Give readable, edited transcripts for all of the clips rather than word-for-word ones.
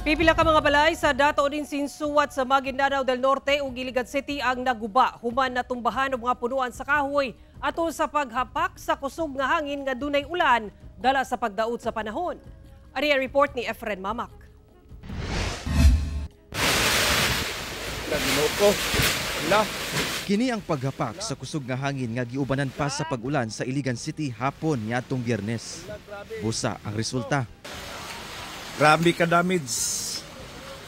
Pipila ka mga balay sa Dato Odin Sinsuat sa Maguindanao del Norte ug Iligan City ang naguba human natumbahan og mga punuan sa kahoy atol sa paghapak sa kusog nga hangin nga dunay ulan dala sa pagdaot sa panahon. Ari ang report ni Efren Mamak. Kini ang paghapak sa kusog nga hangin nga giubanan pa sa pag-ulan sa Iligan City hapon niadtong Biyernes. Busa ang resulta. Grabe ka damage.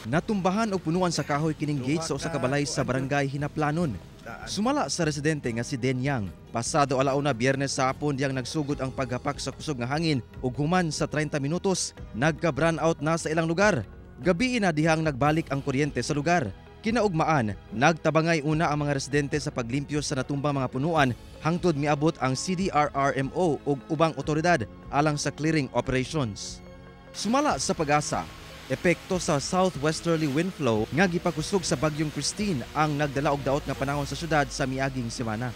Natumbahan og punuan sa kahoy kining gate sa usa ka balay sa barangay Hinaplanon. Sumala sa residente nga si Den Yang, pasado alauna Biyernes sa hapon diyang nagsugod ang paghapak sa kusog nga hangin ug human sa 30 minutos nagka-brown out na sa ilang lugar. Gabii na dihang nagbalik ang kuryente sa lugar. Kinaugmaan, nagtabangay una ang mga residente sa paglimpyo sa natumbang mga punuan hangtod miabot ang CDRRMO ug ubang otoridad alang sa clearing operations. Sumala sa Pag-asa, epekto sa southwesterly wind flow nga gipakusog sa bagyong Christine ang nagdala og daot nga panahon sa syudad sa miaging semana.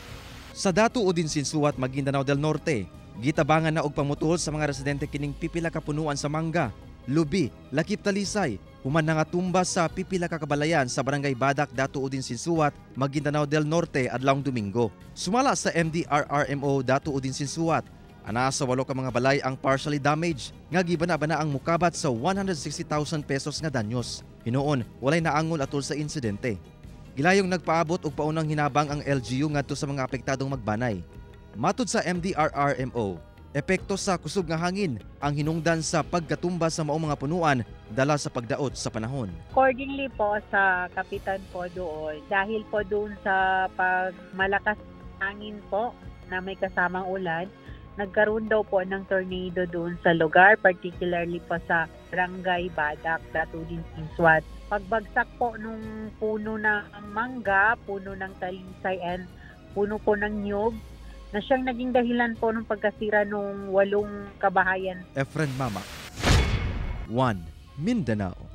Sa Dato Odin Sinsuat, Maguindanao del Norte, gitabangan na og pamutol sa mga residente kining pipila ka punuan sa mangga, lubi, lakip talisay, human nga tumba sa pipila ka kabalayan sa barangay Badak, Dato Odin Sinsuat, Maguindanao del Norte adlawng Domingo. Sumala sa MDRRMO Dato Odin Sinsuat, anaa sa 8 ka mga balay ang partially damaged nga gibana-bana ang mukabat sa 160,000 pesos nga danyos. Hinuon, walay naangol atol sa insidente. Gilayong nagpaabot og paunang hinabang ang LGU ngadto sa mga apektadong magbanay. Matud sa MDRRMO, epekto sa kusog nga hangin ang hinungdan sa pagkatumba sa maong mga punuan dala sa pagdaot sa panahon. Accordingly po sa kapitan po doon, dahil po doon sa pagmalakas hangin po na may kasamang ulan, nagkaroon daw po ng tornado doon sa lugar, particularly po sa Barangay Badak, Dato Odin Sinsuat. Pagbagsak po nung puno ng mangga, puno ng talisay, and puno po ng niyog, na siyang naging dahilan po ng pagkasira nung 8 kabahayan. Efren Mama, 1 Mindanao.